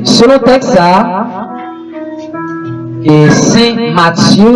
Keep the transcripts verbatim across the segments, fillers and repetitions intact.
Selon tèks sa a, e Sen Matye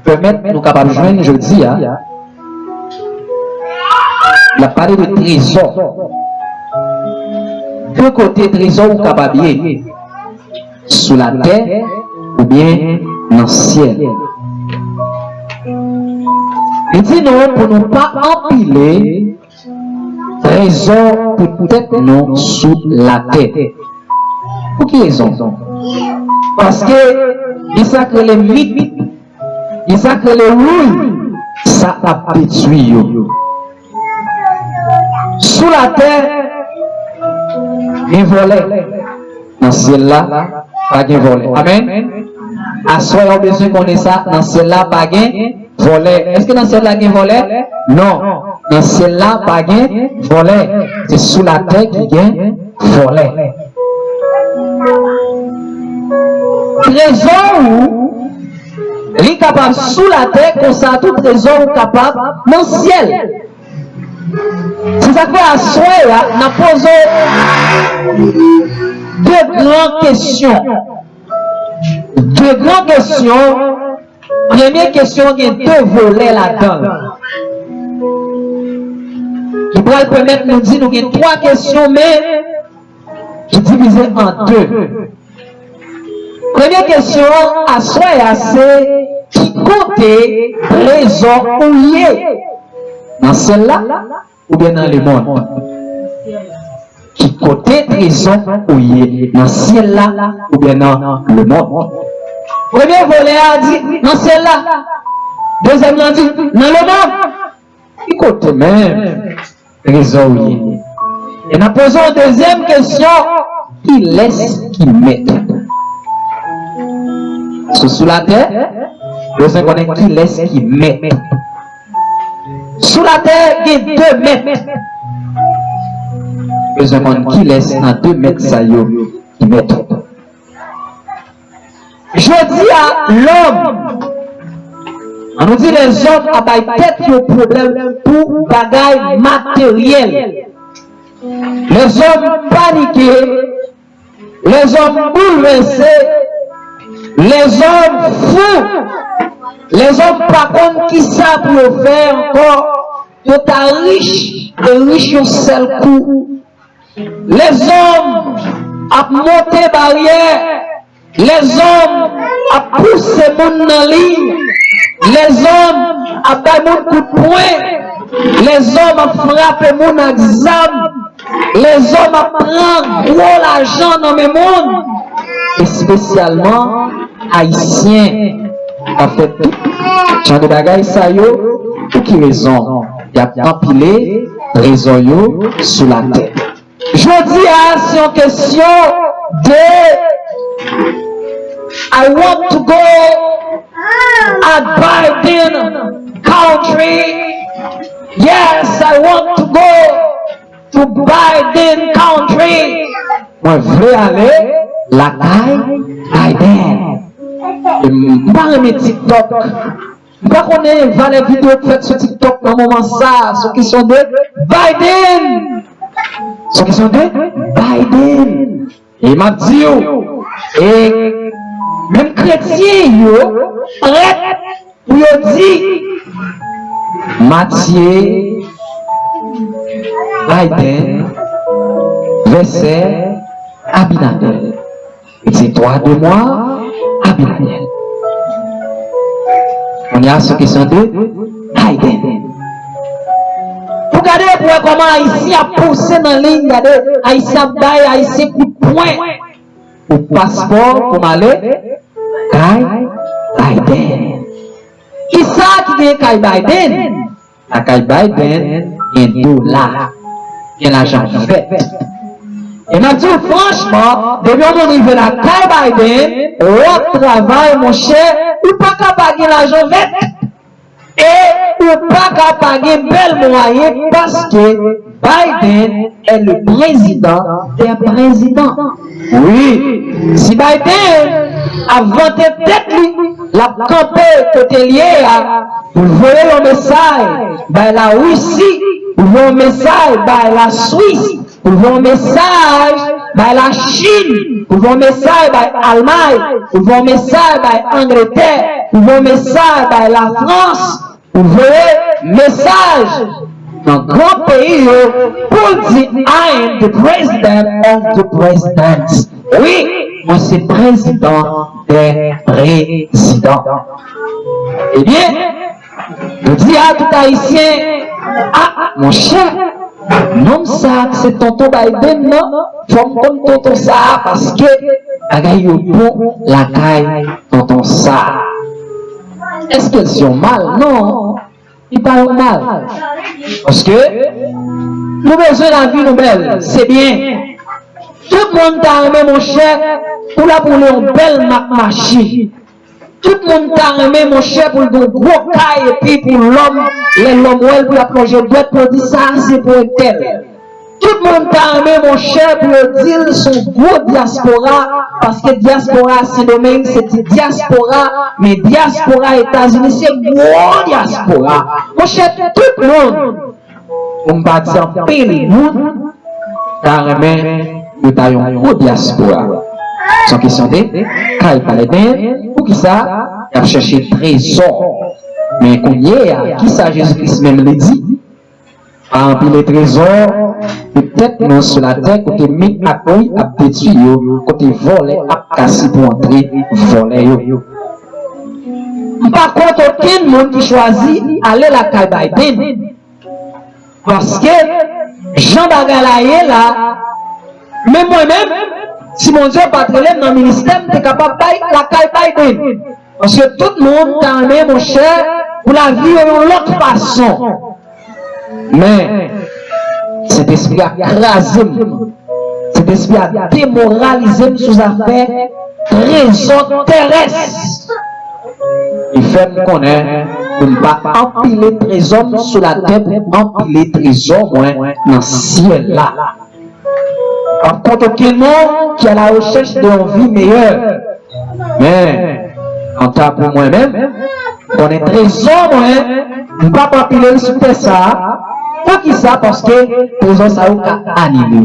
pèmèt nou kapab jwenn jodi a, l ap pale de trezò. De kote trezò ou kapab ye, sou latè oubyen nan syèl. Li di nou pou nou pa anpile trezò pou tèt nou sou latè. Pou ki rezon? Paske gen sa k rele mit, gen sa k rele wouy, sa ap detwi yo. Sou latè, gen vòlè. Nan syèl la, pa gen vòlè. Amèn. Aswè a, w bezwen konnen sa, nan syèl la, pa gen vòlè. Èske nan syèl la gen vòlè? Non. Nan syèl la, pa gen vòlè. Se sou latè ki gen vòlè. Trezò ou, li kapab sou latè, konsa tou trezò ou kapab nan syèl. Se sa k fè aswè a, n ap poze w de gran kesyon. De gran kesyon. Premye kesyon gen de volè ladan l. Ki pral pèmèt nou di nou gen twa kesyon, men ki divize an de. Premye kesyon an aswè a se, ki kote trezò ou ye? Nan syèl la oubyen nan lemonn? Ki kote trezò ou ye? Nan syèl la oubyen nan lemonn? Premye volè a di nan syèl la. Dezyèm lan di nan lemonn. Ki kote menm trezò w ye? E n ap poze yon dezyèm kesyon, kilès ki mèt? Sou, sou latè, bezwen konnen kilès ki mèt. Sou latè, gen de mèt. Bezwen konn kilès nan de mèt sa yo ki mèt. Jodi a, lòm, ann nou di lèzòm ap bay tèt yo pwoblèm pou bagay materyèl. Lèzòm panike, lèzòm boulvèse, lèzòm fou, lèzòm pa konn kisa pou yo fè ankò, yo ta rich, e rich yon sèl kou. Lèzòm ap monte baryè. Lèzòm ap pouse moun nan liy. Lèzòm ap bay moun kout pwen. Lèzòm ap frape moun ak zam. Lèzòm ap pran gwo lajan nan men moun. Espesyalman Ayisyen k ap fè tout jan de bagay sa yo. Pou ki rezon? Y ap anpile trezò yo sou latè. Jodi a, se yon kesyon de I want to go at Biden country. Yes, I want to go to Biden country. Mwen vle ale lakay Biden. E m pa renmen TikTok. M pa konnen valè videyo k fèt sou TikTok nan moman sa a, sou kesyon de Biden. Sou kesyon de Biden. E m ap di w, e menm kretyen yo prèt pou yo di Matye, Biden, vèsè Abinader. Li di twa de mwa, Abinader. Kounye a, sou kesyon de Biden. Pou gade, pou wè kòman Ayisyen ap pouse nan liy, gade, Ayisyen ap bay Ayisyen kout pwen pou paspò, pou m ale kay Biden. Kisa ki gen kay Biden? Lakay Biden, gen dola, gen lajan vèt. E m ap di w franchman, depi yon moun rive lakay Biden, w ap travay, monchè, ou pa ka pa gen lajan vèt. E ou pa ka pa gen bèl mwayen, paske Biden est le président des présidents. Wi, si Biden ap vante tèt li, l ap kanpe kote l ye a, pou l voye yon mesaj bay Larisi, pou l voye yon mesaj bay Laswis, pou l voye yon mesaj bay Lachin, pou voye yon mesaj bay Almay, pou voye yon mesaj bay Angletè, pou voye yon mesaj bay Lafrans, pou voye mesaj nan gran peyi yo pou l di, "I am the president of the presidents." Wi, mwen se prezidan dè prezidan. Ebyen, jodi a tout Ayisyen, a, monchè, nonm sa a ki se tonton Biden nan, fò m konn tonton sa a paske bagay yo bon lakay tonton sa a. Èske l se yon mal? Non, li pa yon mal. Paske nou bezwen lavi nou bèl, se byen. Tout moun ta renmen, monchè, pou l ap woule yon bèl mak machin. Tout moun ta renmen, monchè, pou l gen yon gwo kay epi pou lòm, lè lòm wè l, pou y ap lonje dwèt pou yo di, "Sa a se pou entèl." Tout moun ta renmen, monchè, pou yo di l se yon gwo dyaspora, paske dyaspora Sendomeng se ti dyaspora, men dyaspora Etazini se gwo dyaspora. Monchè, tout moun, pou m pa di anpil moun, ta renmen yo ta yon gwo dyaspora. Se yon kesyon de kay Biden, poukisa y ap chèche trezò. Men kounye a, kisa Jezi Kris menm li di? Pa anpile trezò, petèt nou sou latè kote mik ak wi ap detwi yo, kote vòlè ap kase pou antre vòlè yo. M pa kont okenn moun ki chwazi ale lakay Biden. Paske, jan bagay la ye la, menm mwen menm, si Bondye pa t rele m nan ministè, m te kapab bay lakay Biden. Paske tout moun ta renmen, monchè, pou lavi yo yon lòt fason. Men, Sentespri a kraze m. Sentespri a demoralize m sou zafè trezò terès. Li fè m konnen pou m pa anpile trezò m sou latè, pou m anpile trezò mwen nan syèl la. M ap konte okenn moun ki a la rechèch de yon vi meyè. Men, kanta pou mwen menm, konnen trezò mwen, m p ap anpile l sou tè sa a. Poukisa? Paske trezò sa yo ka anile.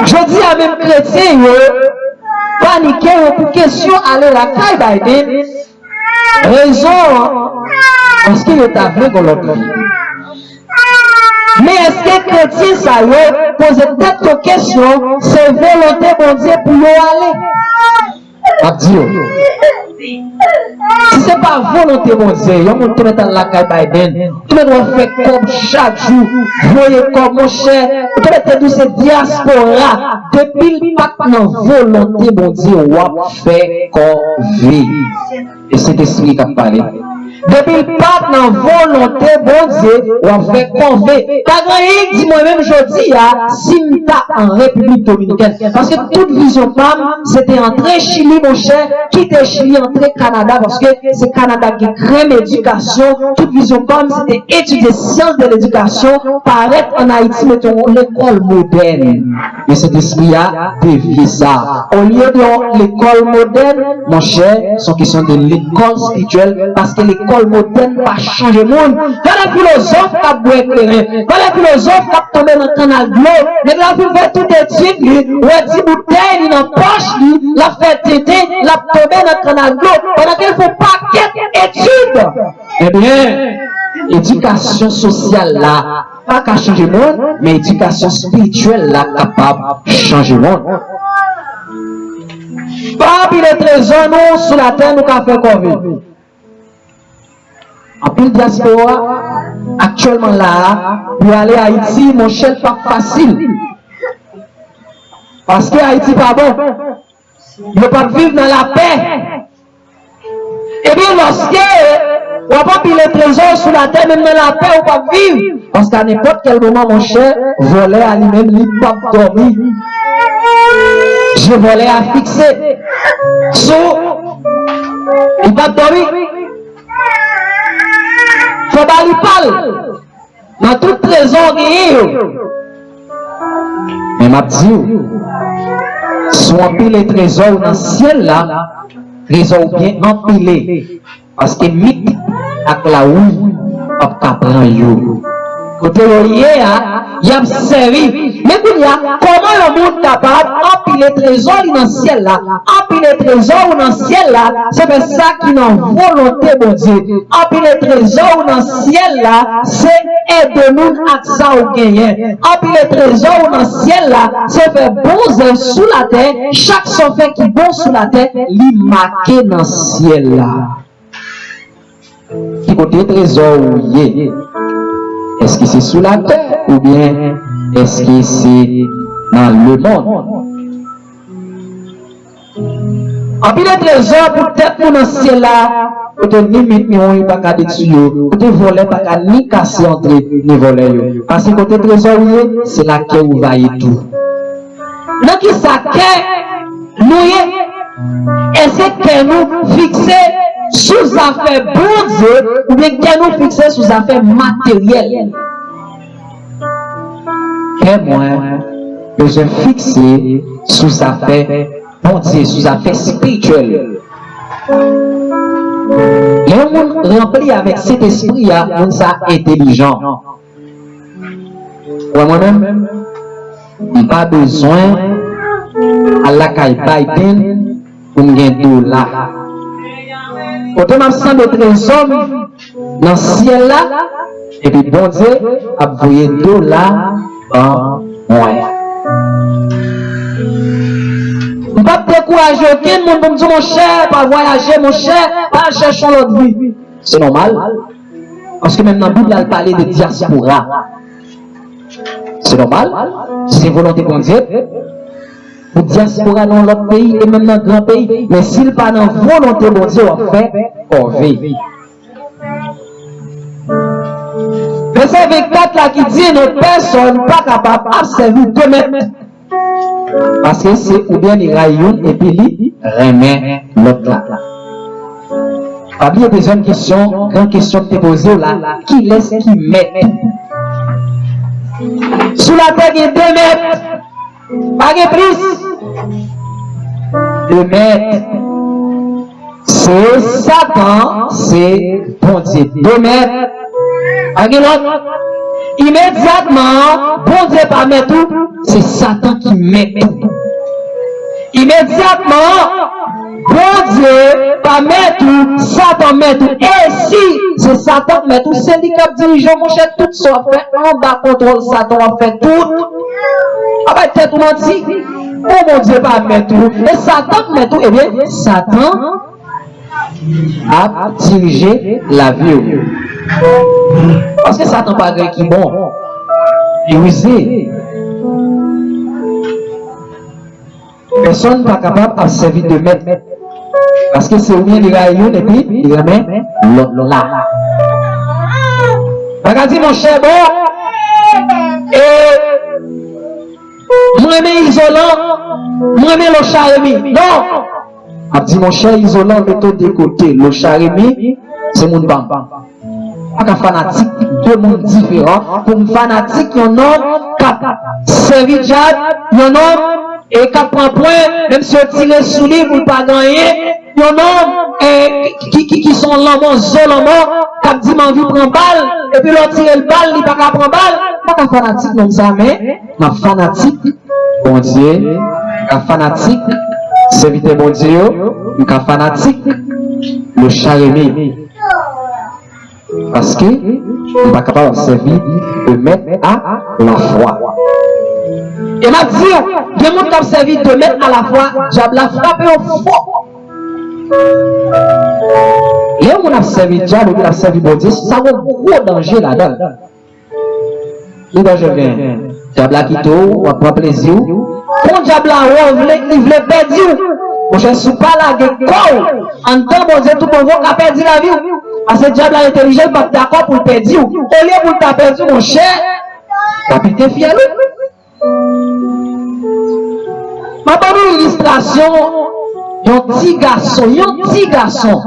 Jodi a menm kretyen yo panike yo pou kesyon ale lakay Biden. Rezon an, paske yo ta vle gon lòt vi. Men èske kretyen sa yo poze tèt yo kesyon, se volonte Bondye pou yo ale? M ap di yo, si se pa volonte Bondye, yon moun te mèt al lakay Biden, ou te mèt wè fè kòb chak jou, voye kòb, monchè, ou te mèt te di w se dyaspora, depi l pa t nan volonte Bondye, w ap fè kòve. E Sentespri k ap pale. Depi l pa t nan volonte Bondye, w ap fè kòve. Pa gen anyen k di mwen menm jodi a, si m ta an Repiblik Dominikèn. Paske tout vizyon pa m, se te antre Chili, monchè, kite Chili, antre Kanada, paske se Kanada ki gen krèm edikasyon. Tout vizyon pa m, se te etidye syans de ledikasyon, parèt ann Ayiti, mete yon lekòl modèn. Men Sentespri a devye sa. Olye de yon lekòl modèn, monchè, se yon kesyon de lekòl espirityèl, paske lekòl modèn pa chanje moun. Gade filozòf k ap bwè kleren, gade filozòf k ap tonbe nan kannal dlo, nèg la fin fè tout etid li, ou wè ti boutèy li nan pòch li, l ap fè tenten, l ap tonbe nan kannal dlo, pandan ke l fè yon pakèt etid. Ebyen, edikasyon sosyal la pa ka chanje moun, men edikasyon espirityèl la kapab chanje moun. Pa anpile trezò nou sou latè, nou ka fè kòve. Anpil dyaspora aktyèlman la a, pou ale Ayiti, monchè, l p ap fasil. Paske Ayiti pa bon. Yo p ap viv nan lapè. Ebyen, lòske w ap anpile trezò sou latè, menm nan lapè, ou p ap viv. Paske a nenpòt kèl moman, monchè, vòlè a li menm, li p ap dòmi. Je vòlè a fikse sou, li p ap dòmi. Fò ba li pa l. Nan tout trezò w genyen yo. Men m ap di w, si w anpile trezò w nan syèl la, trezò w byen anpile, paske mik ak lawouy p ap ka pran yo. Kote yo ye a, y ap sèvi. Men kounye a, kòman yon moun kapab anpile trezò li nan syèl la? Anpile trezò ou nan syèl la, se fè sa ki nan volonte Bondye. Anpile trezò ou nan syèl la, se ede moun ak sa ou genyen. Anpile trezò ou nan syèl la, se fè bon zèv sou latè. Chak sa w fè ki bon sou latè, li make nan syèl la. Ki kote trezò ou ye? Èske se sou latè oubyen èske se nan lemonn? Anpile trezò pou tèt nou nan syèl la, kote ni mit ni wonj pa ka detwi yo, kote vòlè pa ka ni kase antre ni vòlè yo. Paske kote trezò ou ye, se la kè ou va ye tou. Nan ki sa kè nou ye? Èske kè nou fikse sou zafè Bondye oubyen kè nou fikse sou zafè materyèl? Kè mwen bezwen fikse sou zafè Bondye, sou zafè espirityèl. Lè yon moun ranpli avèk Sentespri a, moun sa entelijan. Wè mwen menm, m pa bezwen al lakay Biden pou m gen dola. Kote m ap sanble trezò m nan syèl la, epi Bondye ap voye dola ban mwen. M p ap dekouraje okenn moun pou m di, monchè, pa vwayaje, monchè, pa al chèche yon lòt vi. Se nòmal. Paske menm nan Bib la, l pale de dyaspora. Se nòmal. Se volonte Bondye pou dyaspora nan lòt peyi e menm nan gran peyi. Men si l pa nan volonte Bondye, w ap fè kòve. Vèsè vennkat la ki di nou pèsonn pa kapab ap sèvi de mèt. Paske se oubyen li rayi youn epi li renmen lòt la. Pa bliye dezyèm kesyon, gran kesyon k te poze w la, kilès ki mèt? Sou latè gen de mèt, pa gen plis. De mèt. Se Satan, se Bondye. De mèt. Pa gen lòt. Imedyatman, Bondye pa mèt ou, se Satan ki mèt ou. Imedyatman, Bondye pa mèt ou, Satan mèt ou. E si se Satan k mèt ou, se li k ap dirije w, monchè, tout sa w ap fè anba kontwòl Satan, w ap fè tout. Pa bay tèt ou manti. Bon, Bondye pa mèt ou, e Satan k mèt ou, ebyen, Satan ap dirije lavi w. Paske Satan pa gen ki bon. Li rize. Pèsonn pa kapab ap sèvi de mèt. Paske se oubyen li rayi youn epi li renmen lòt la. Pa ka di, monchè, bon, e, m renmen Izolan, m renmen Locha Remy. Non! Ap di, monchè, Izolan mete w de kote, Locha Remy se moun pa m. Pa ka fanatik de moun diferan pou m fanatik yon nonm k ap sèvi dyab, yon nonm, e, k ap pran pwen, menm si yo tire sou li pou l pa gen anyen, yon nonm, e, ki, ki, ki se yon lanmò, zo lanmò, k ap di m anvi pran bal, epi lè w tire l bal, li pa ka pran bal, m pa ka fanatik nonm sa, men m ap fanatik Bondye, m ka fanatik sèvitè Bondye yo, m ka fanatik Locha Remy. Paske m pa kapab ap sèvi de mèt a la fwa. E m ap di w, gen moun k ap sèvi de mèt a la fwa, dyab la frape yo fò. Lè yon moun ap sèvi dyab epi l ap sèvi Bondye, sa gen gwo danje ladan l. Li pa janm gen. Dyab la kite w, w ap pran plezi w. Kon dyab la wè w vle, li vle pèdi w. Monchè, si w pa lage kò w anndan Bondye tout bon vre, w ka pèdi lavi w. Paske dyab la entelijan, li p ap dakò pou l pèdi w. Olye pou l ta pèdi w, monchè, w ap pete fyèl ou. M ap ban nou ilistrasyon yon ti gason, yon ti gason.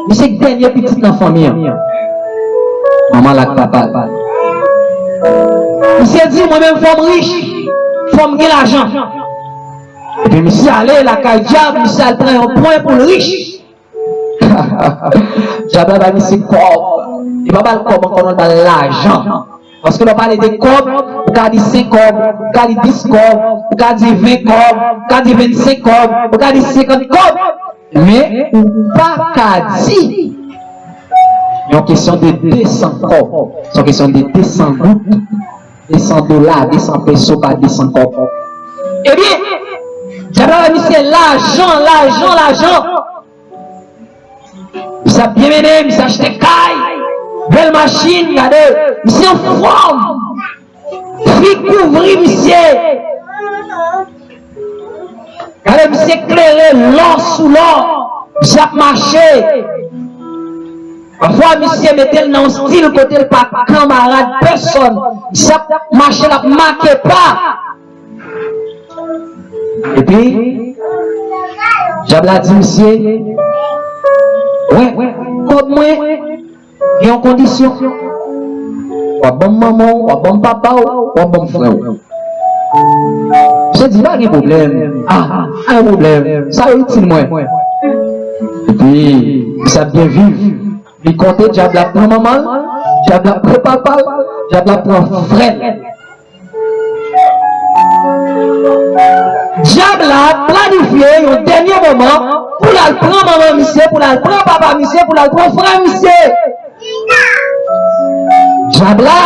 Misye k dènye pitit nan fanmi an. Manman l ak papa l. Misye di, mwen menm, fò m rich, fò m gen lajan. Epi misye ale lakay dyab, misye al pran yon pwen pou l rich. Dyab la bay misye kòb. Li pa ba l kòb ankò, non, l ba l lajan. Paske lè w pale de kòb, ou ka di senk kòb, ou ka di dis kòb, ou ka di ven kòb, ou ka di vennsenk kòb, ou ka di senkant kòb. Men ou pa ka di yon kesyon de de san kòb, se yon kesyon de de san goud, de san dola, de san peso, pa de san kòb. Ebyen, dyab la ba misye lajan, lajan, lajan. Misye ap byen mennen, misye achte kay, bèl machin, gade, misye anfòm. Fi kouvri misye. Gade misye klere lò sou lò. Misye ap mache. Pafwa misye mete l nan yon stil kote l pa kanmarad pèsòn. Misye ap mache, l ap make pa. Epi dyab la di misye, wè, kòb mwen gen yon kondisyon. W ap ban m manman w, w ap ban m papa w, w ap ban m frè w. Misye di, pa gen pwoblèm. Ah, pa gen pwoblèm. Sa yo itil mwen. Epi misye ap byen viv. Li konte dyab la pran manman l, dyab la pran papa l, dyab la pran frè l. Dyab la planifye yon dènye moman pou l al pran manman misye, pou l al pran papa misye, pou l al pran frè misye. Dyab la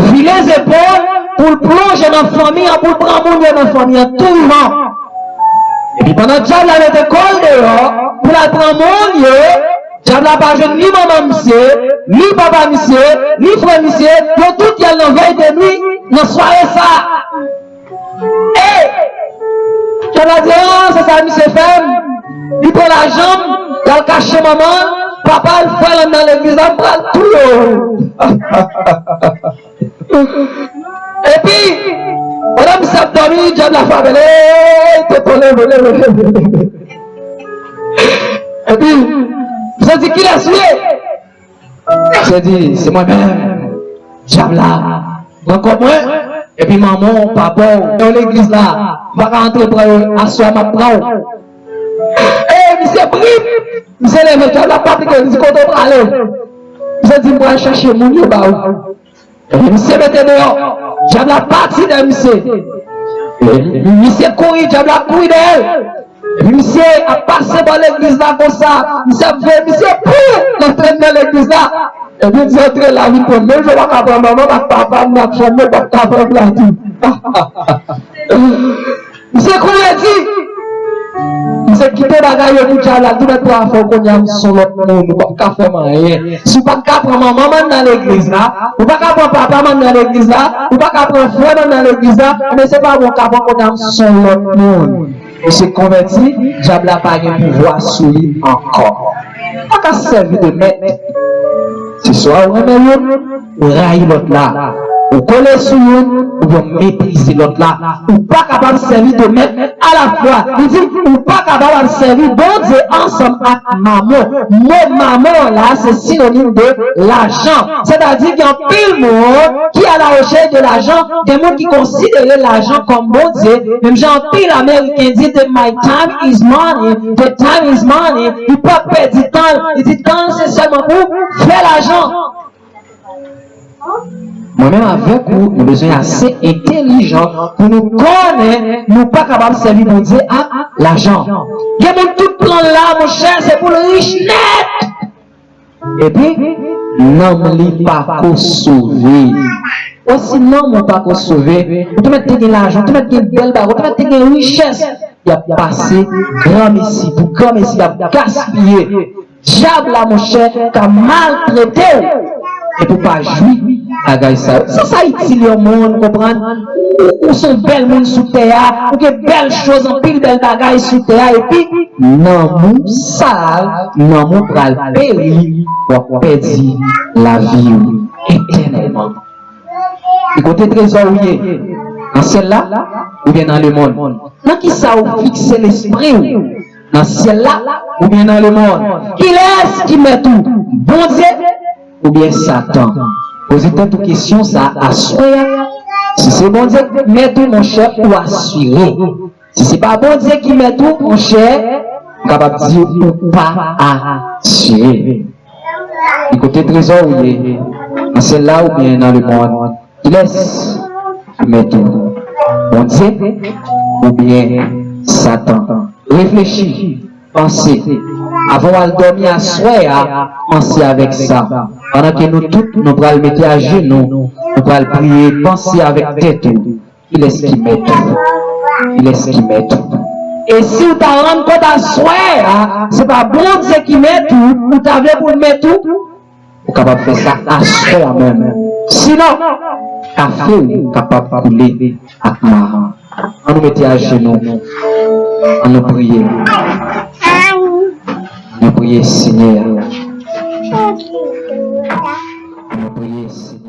vire zepòl pou l plonje nan fanmi an, pou l pran moun yo nan fanmi an tou vivan. Epi pandan dyab la mete kò l deyò pou l al pran moun yo, dyab la pa jwenn ni manman misye, ni papa misye, ni frè misye, yo tout y al nan vèy de nwi nan sware sa. E dyab la di, ah, se sa misye fè m. Li pran lajan m, l al kache manman l, papa l, frè l anndan legliz la, m pral touye w. Epi, pandan misye ap dòmi, dyab la frape l. Ey, tonton, leve, leve, leve, leve. Epi misye di, kilès ou ye? Misye di, se mwen menm, dyab la. Pran kòb mwen, epi manman w, papa w, yo legliz la. M pa ka antre pran yo, aswè a m ap pran w. E misye bri, misye leve, dyab la pa aplike, li di, kote w prale? Misye di, m pral chèche moun yo ba ou. Epi misye mete deyò. Dyab la pati dèyè misye. Epi misye kouri, dyab la kouri dèyè l. Epi misye ap pase bò legliz la konsa. Misye ap veye, misye pou l antre nan legliz la. Epi di antre la vin pran. Menm jan w pa ka pran manman m ak papa m nan fanmi, w p ap ka pran m la tou. Misye konvèti. Misye kite bagay yo pou dyab la, di mèt pou afè w kounye a, m s on lòt moun, ou p ap ka fè m anyen. Si w pa t ka pran manman m anndan legliz la, ou pa ka pran papa m anndan legliz la, ou pa ka pran frè m anndan legliz la, men se pa bon ka pran kounye a, m s on lòt moun. Misye konvèti, dyab la pa gen pouvwa sou li ankò. Ou pa ka sèvi de mèt. Se swa ou renmen youn, ou rayi lòt la. Ou kole sou youn, oubyen w meprize lòt la. Ou pa kapab sèvi de mèt alafwa. Li di, ou pa kapab ap sèvi Bondye ansanm ak mamon. Mo mamon an la, se sinonim de lajan. Sètadi gen anpil moun ki a la rechèch de lajan, gen moun ki konsidere lajan kòm Bondye, menm jan anpil Ameriken di, the, my time is money, the time is money, li p ap pèdi tan l, li di tan l se sèlman pou fè lajan. Mwen menm avèk ou, nou bezwen ase entèlijan pou nou konnen nou pa kapab sèvi Bondye ak lajan. Gen moun tout plan l la, monchè, se pou l rich nèt. Epi, nanm li pa ko sove. Ou si nanm ou pa ko sove, ou te mèt te gen lajan, ou te mèt gen bèl bagay, ou te mèt te gen richès, y ap pase granmesi, pou granmesi y ap gaspiye. Dyab la, monchè, ka maltrete w epi w pa jwi bagay sa yo. Sa, sa itil yon moun, konprann? Ou, ou se yon bèl moun sou tè a, ou gen bèl choz, anpil bèl bagay sou tè a, epi nanm ou sal, nanm ou pral peri, w ap pèdi lavi w etènèlman. E kote trezò w ye? Nan syèl la oubyen nan lemonn? Nan kisa w fikse lespri w? Nan syèl la oubyen nan lemonn? Kilès ki mèt ou? Bondye oubyen Satan? Poze tèt ou kesyon sa a aswè a. Si se Bondye k mèt ou, monchè, ou asire. Si se pa Bondye ki mèt ou, monchè, m kapab di ou pa asire. Ki kote trezò w ye? Nan syèl la oubyen nan lemonn? Kilès ki mèt ou? Bondye oubyen Satan? Reflechi, panse. Avan w al dòmi aswè a, panse avèk sa. Pandan ke nou tout, nou pral mete ajenou, nou pral priye, panse avèk tèt ou. Kilès ki mèt ou? Kilès ki mèt ou? E si w ta rann kont aswè a, se pa Bondye ki mèt ou, ou ta vle pou l mèt ou? Ou kapab fè sa aswè a menm. Sinon, kafe w kapab koule ak maran. An nou mete ajenou. An nou priye. An nou priye Senyè a. An nou priye Senyè.